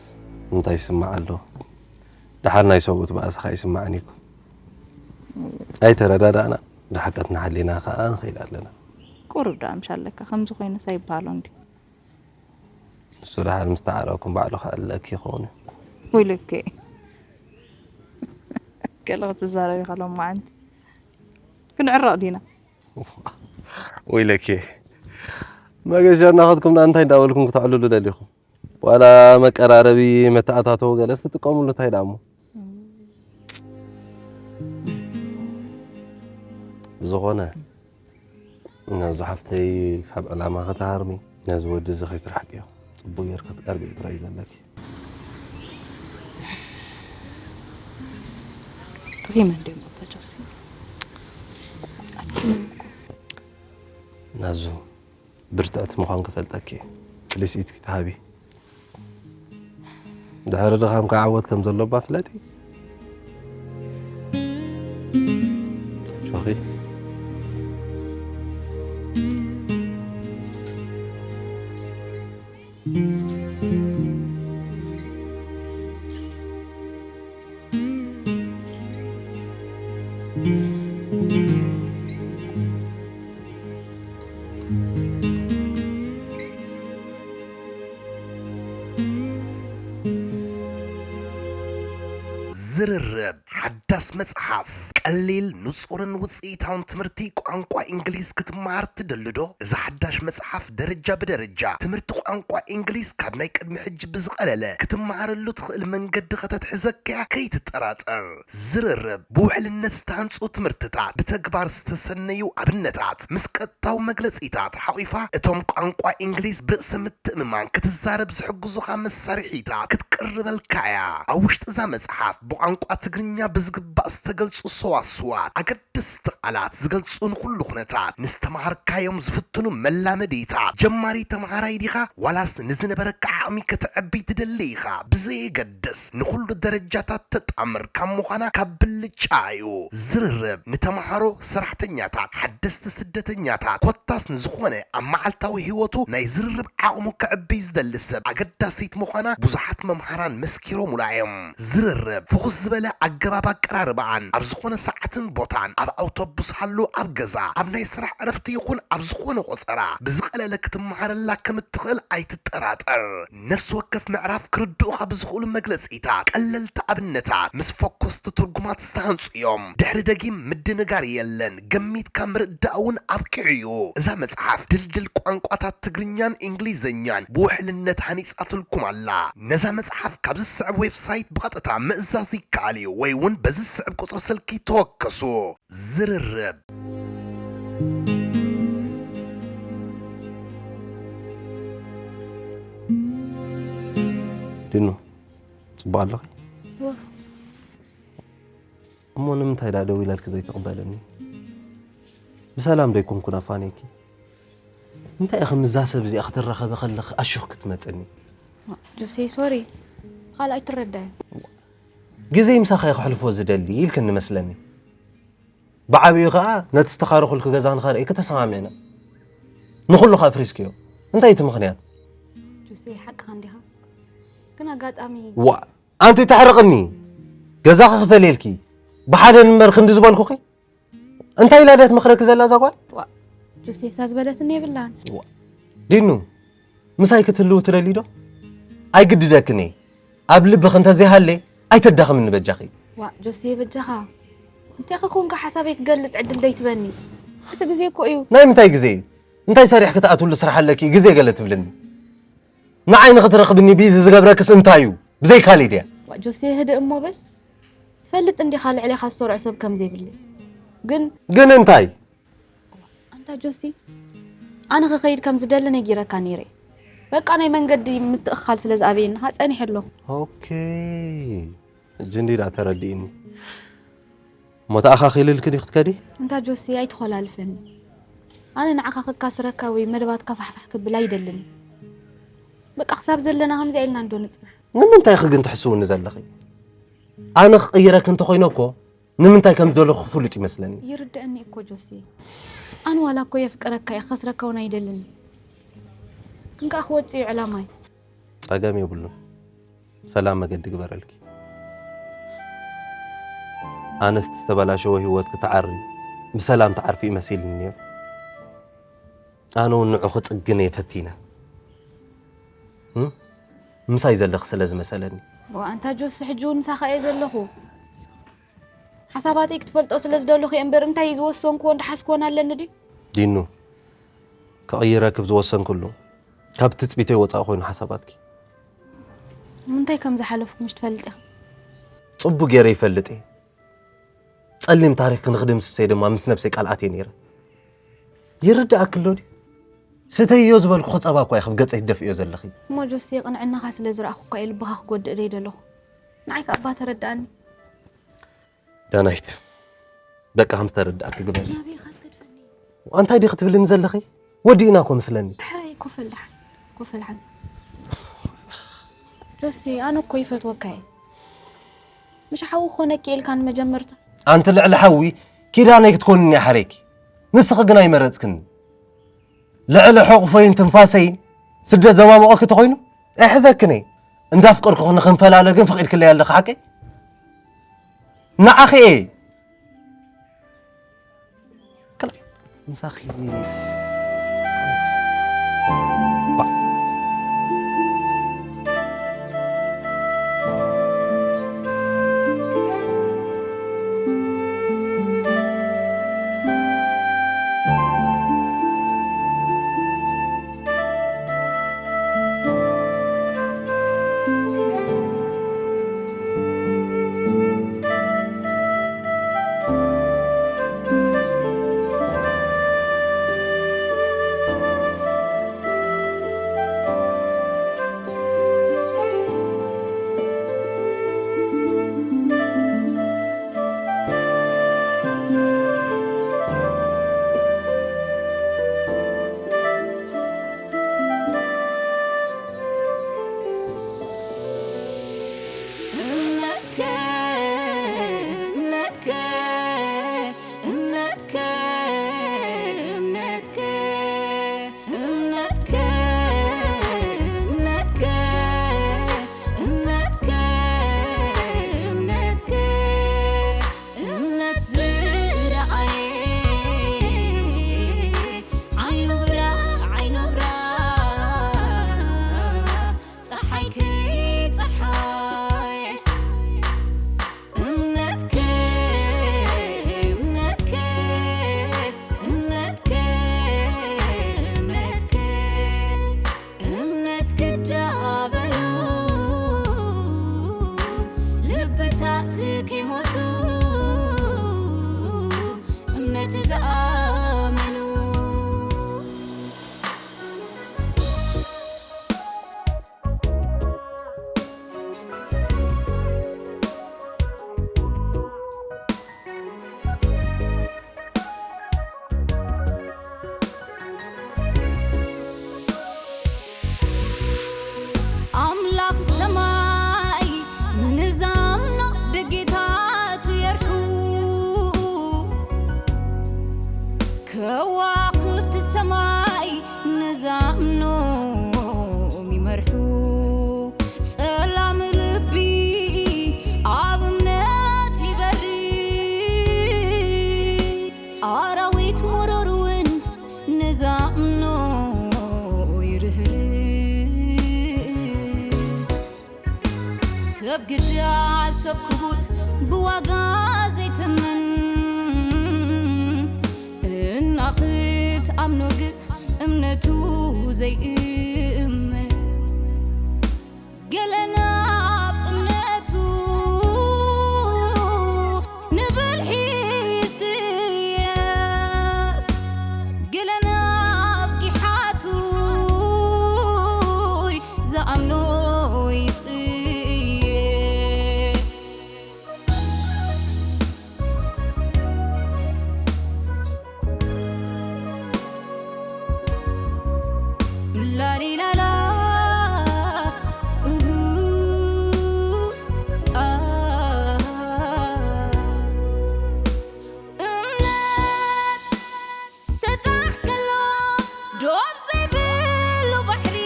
እንታይ ይስማዕ ኣሎ? ደሓር ናይ ሰብኡት ባእስኻ ይስማዕኒ እኮ። ኣይተረዳዳእና ድሓቀትና ሓሊና ከኣ ንኸይድ ኣለና። ቁሩብ ደኣ ምሻለካ ከምዚ ኮይኑስ ኣይበሃሎ እንዲ ንሱ ደሓር ምስ ተዓረቕኩም ባዕሉ ከኣ ኣለኪ ይኸውን እዩ። ወይለከ ገለ ክትዛረብ ኢኻ ሎማዓንቲ ክንዕረቕ ዲና ወይለኪ መገሻ እናኸድኩም እንታይ እንዳበልኩም ክተዕልሉ ደሊኹም? ዋላ መቀራረቢ መተኣታተዊ ገለስ ትጥቀምሉ እንታይ ደኣ እሞ ብዝኾነ ነዚ ሓፍተይ ካብ ዕላማ ከተሃርሚ ነዚ ወዲ እዚ ከይትርሕቅዮ ጽቡቅ ጌርካ ክትቀርቢ ጥራይ እዩ ዘለኪ። ሪመን ደሞ ተጆሲ ኣኪም እኮ ናዙ ብርትዕቲ ምዃን ክፈልጠኪ ፕሊስ ኢትኪ ተሃቢ። ድሕሪ ድኻምካ ዓወት ከም ዘሎ እባ ፍለጢ። ጆኺ። ዝርርብ ሓዳስ መጽሓፍ። ቀሊል፣ ንጹርን ውጽኢታውን ትምህርቲ ቋንቋ እንግሊዝ ክትመሃር ትደሊ ዶ? እዛ ሓዳሽ መጽሓፍ ደረጃ ብደረጃ ትምህርቲ ቋንቋ እንግሊዝ ካብ ናይ ቅድሚ ሕጂ ብዝቐለለ ክትመሃረሉ ትኽእል መንገዲ ከተትሕዘካ እያ፣ ከይትጠራጠር። ዝርርብ፣ ብውሕልነት ዝተሃንጹ ትምህርትታት፣ ብተግባር ዝተሰነዩ ኣብነታት፣ ምስ ቀጥታዊ መግለጺታት ሓቒፋ፣ እቶም ቋንቋ እንግሊዝ ብርእሰ ምትእምማን ክትዛረብ ዝሕግዙኻ መሳርሒታት ክትቅርበልካ እያ። ኣብ ውሽጢ እዛ መጽሓፍ፣ ብቋንቋ ትግርኛ ብዝግባእ ዝተገልጹ ሰዋስዋት፣ ኣገደስቲ ቃላት ዝገልጹ ንኹሉ ኩነታት፣ ንዝተምሃርካዮም ዝፍትኑ መላመዲታት፣ ጀማሪ ተምሃራይ ዲኻ ዋላስ ንዝነበረካ ዓቕሚ ከተዕቢ ትደሊ ኢኻ፣ ብዘየገድስ ንኹሉ ደረጃታት ተጣምር ካብ ምዃና ካብ ብልጫ እዩ። ዝርርብ፣ ንተምሃሮ፣ ሰራሕተኛታት፣ ሓደስቲ ስደተኛታት፣ ኮታስ ንዝኾነ ኣብ መዓልታዊ ህይወቱ ናይ ዝርርብ ዓቕሙ ከዕብይ ዝደሊ ሰብ ኣገዳሲት ምዃና ብዙሓት መምሃራን መስኪሮሙላ እዮም። ዝርርብ፣ ፍኹስ ዝበለ ኣገባብ ኣቀራርባኣን ኣብ ዝኾነ ሰዓትን ቦታን፣ ኣብ ኣውቶቡስ ሃሉ፣ ኣብ ገዛ፣ ኣብ ናይ ስራሕ ዕረፍቲ ይኹን ኣብ ዝኾነ ቆጸራ ብዝቐለለ ክትመሃረላ ከም እትኽእል ኣይትጠራጠር። ነፍሲ ወከፍ ምዕራፍ ክርድኡኻ ብዝኽእሉ መግለጺታት፣ ቀለልቲ ኣብነታት ምስ ፈኮስቲ ትርጉማት ዝተሃንጹ እዮም። ድሕሪ ደጊም ምድንጋር የለን፣ ገሚትካ ምርዳእ እውን ኣብቂዑ እዩ። እዛ መጽሓፍ ድልድል ቋንቋታት ትግርኛን እንግሊዝኛን ብውሕልነት ሃኒጻትልኩም ኣላ። ነዛ መጽሓፍ ካብ ዝስዕብ ዌብሳይት ብቐጥታ ምእዛዝ ይከኣል እዩ፣ ወይ እውን በዚ ዝስዕብ ቁጽሪ ስልኪ ተወከሱ። ዝርርብ። ድኑ፣ ጽቡቕ ኣለኺ? እዋ። እሞ ንምንታይ ደኣ ደው ኢለልኪ ዘይትቕበልኒ? ብሰላም ዶ ኣይኮንኩን ኣፋንየኪ? እንታይ ኢኺ ምስዛ ሰብ እዚኣ ክትራኸቢ ከለኺ ኣሽኹ ክትመጽኒ? ጆሴ፣ ሶሪ። ካልኣይ ትረዳይ። ግዜ ምሳኻ እየ ከሕልፎ ዝደሊ ኢልክኒ መስለኒ። ብዓቢኡ ከኣ ነቲ ዝተኻረኹልኪ ገዛ ንኸርእየኪ ተሰማሚዕና። ንኹሉ ከኣ ኣፍሪስክዮ። እንታይ እቲ ምኽንያት? ጆሴ፣ ሓቅኻ እንዲኻ። ግን ኣጋጣሚ ዋ፣ ኣንቲ ተሕርቕኒ። ገዛኺ ክፈልየልኪ። ብሓደ ንንበር ክንዲ ዝበልኩኺ። እንታይ ኢላ ድያ ትመኽረኪ ዘላ እዛ ጓል? ዋ፣ ጆሴ፣ እሳ ዝበለትኒ የብላን። ዋ፣ ዲኑ፣ ምሳይ ክትህልው ትደሊ ዶ? ኣይግድደክን እየ። ኣብ ልብኺ እንተዘይሃለ ኣይተዳኽምኒ በጃኺ። ዋ፣ ጆሴ፣ በጃኻ። እንታይ ከኾንካ ሓሳበይ ክገልጽ ዕድል ደይትበኒ? እቲ ግዜ እኮ እዩ። ናይ ምንታይ ግዜ እዩ? እንታይ ሰሪሕኪ ትኣትውሉ ስራሕ ኣለኪ ግዜ ገለ ትብልኒ? ንዓይ ንኽትረኽብኒ ቢዚ ዝገብረክስ እንታይ እዩ? ብዘይካ ሊድያ። ዋ፣ ጆሴ፣ ህድእ እሞ በል። ትፈልጥ እንዲኻ ልዕሌኻ ዝሰርዖ ሰብ ከም ዘይብለይ። ግን ግን እንታይ? ኣንታ ጆሲ፣ ኣነ ክኸይድ ከም ዝደሊ ነጊረካ ነይረ። በቃ ናይ መንገዲ ምትእኽኻል ስለ ዝኣበየኒ ኸኣ ጸኒሐ ኣለኹ። ኦኬ፣ ሕጂ እንድዩ ደኣ ተረዲእኒ። እሞ ተኣኻኺልልኪ ድዩ ክትከዲ? ኣንታ ጆሲ፣ ኣይትኾላልፈኒ። ኣነ ንዓኻ ክካስረካ ወይ መደባትካ ፋሕፋሕ ክብል ኣይደልን። በቃ ክሳብ ዘለና ከምዚኣ ኢልና እንዶ ንጽናሕ። ንምንታይ ኢኺ ግን ትሕስውኒ ዘለኺ? ኣነ ክቕይረኪ እንተኾይነ እኮ ንምንታይ ከም ዘለኹ ፍሉጥ ይመስለኒ። ይርደኣኒ እኮ ጆሲ። ኣነ ዋላ እኮ የፍቅረካ እየ፣ ክኸስረካ እውን ኣይደልን። ግን ከኣ ክወጽእ እዩ ዕላማይ። ጸገም የብሉን። ሰላም መገዲ ግበረልኪ። ኣነስ እቲ ዝተበላሸወ ህይወት ክትዓሪ፣ ብሰላም ትዓርፊ እዩ መሲልኒ ነይሩ። ኣነ እውን ንዑ ክጽግን እየ ፈቲነ። እም? ምሳይ ዘለኺ ስለ ዝመሰለኒ። ዋ፣ ኣንታ ጆሲ፣ ሕጂ እውን ምሳኻ እየ ዘለኹ። ሓሳባተይ ክትፈልጦ ስለ ዝደለኹ እየ እምበር፣ እንታይ ዝወሰንኩዎን ዝሓዝኩዎን ኣለኒ ድዩ? ዲኑ፣ ክቕይረኪ ብዝወሰንክሉ፣ ካብ ትጽቢተይ ወጻኢ ኮይኑ ሓሳባትኪ። ንምንታይ ከም ዝሓለፍኩ ምሽ ትፈልጥ ኢኻ? ጽቡቕ ገይረ ይፈልጥ እየ። ጸሊም ታሪኽኪ ንኽድምስሶ እየ ድማ ምስ ነብሰይ ቃል ኣትየ ነይረ። ይርድኣኪ ኣሎ ድዩ? ስተይዮ ዝበልኩኺ ጸባ እኳ ኢኺ ኣብ ገጸይ ትደፍእዮ ዘለኺ። እሞ ጆሲ፣ ቅንዕናኻ ስለ ዝረኣኹ እኳ እየ ልብኻ ክጎድእ ደይደለኹ። ንዓይ ከኣ እባ ተረድኣኒ። ዳናይት፣ በቃ ከም ዝተረድኣኪ ግበሪ። ናበይ ኢኻ ትገድፈኒ? ኣንታይ ዲኺ ትብልኒ ዘለኺ? ወዲእና እኮ መስለኒ። ሕራይ፣ ኮፍ በል ደሓን። ኮፍ በል ሓንሳብ። ጆሲ፣ ኣነ እኮ ይፈትወካ እየ። ምሽ ሓዊ ክኾነኪ ኢልካ ንመጀመርታ። ኣንቲ ልዕሊ ሓዊ ኪዳነይ ክትኮንኒ እያ ሓረይኪ። ንስኺ ግን ኣይመረጽክኒ። ልዕሊ ሕቑፈይን ትንፋሰይን ስደት ዘማሙቐኪ ተኾይኑ፣ ኣይሕዘክን እየ። እንዳፍቀርኩኺ ንኽንፈላለ ግን ፈቒድክለይ ኣለኺ ሓቀይ? ንዓኺ እየ። ክላ-፣ ምሳኺ። ባ-፣ ሰብ ግዳ ሰብ ክቡር ብዋጋ ዘይትምን፣ እና ክትኣምኖ ግን እምነቱ ዘይእመን። ገለ ናብ እምነቱ ንብልሒ ይስየፍ፣ ገለ ናብ ጊሓቱ ዝኣምኖ ይጽየፍ። ላሊላላ፣ እሁ፣ ኣ። እምነት ሰጣሕ ከሎ ዶብ ዘይብሉ ባሕሪ፣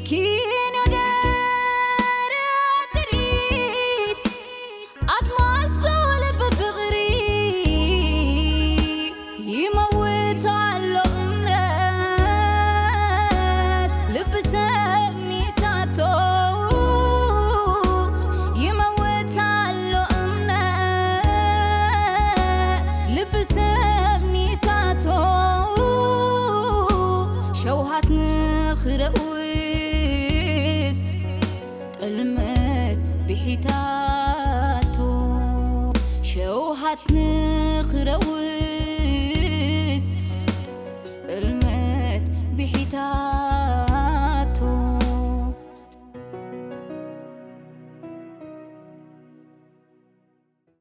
ኪኖ ደረት ጥሪት ኣድማሱ ልቢ ፍቕሪ ይመውት ኣሎ እምነት ልቢ ሰብ ሚሳቶ ይመውት ኣሎ እምነት ልቢ ሰብ ሚሳቶ ሸውሃት ንኽረውስ ጥልመት ብሒታቶ ሸውሃት ንኽረውስ ጥልመት ብሒታቶ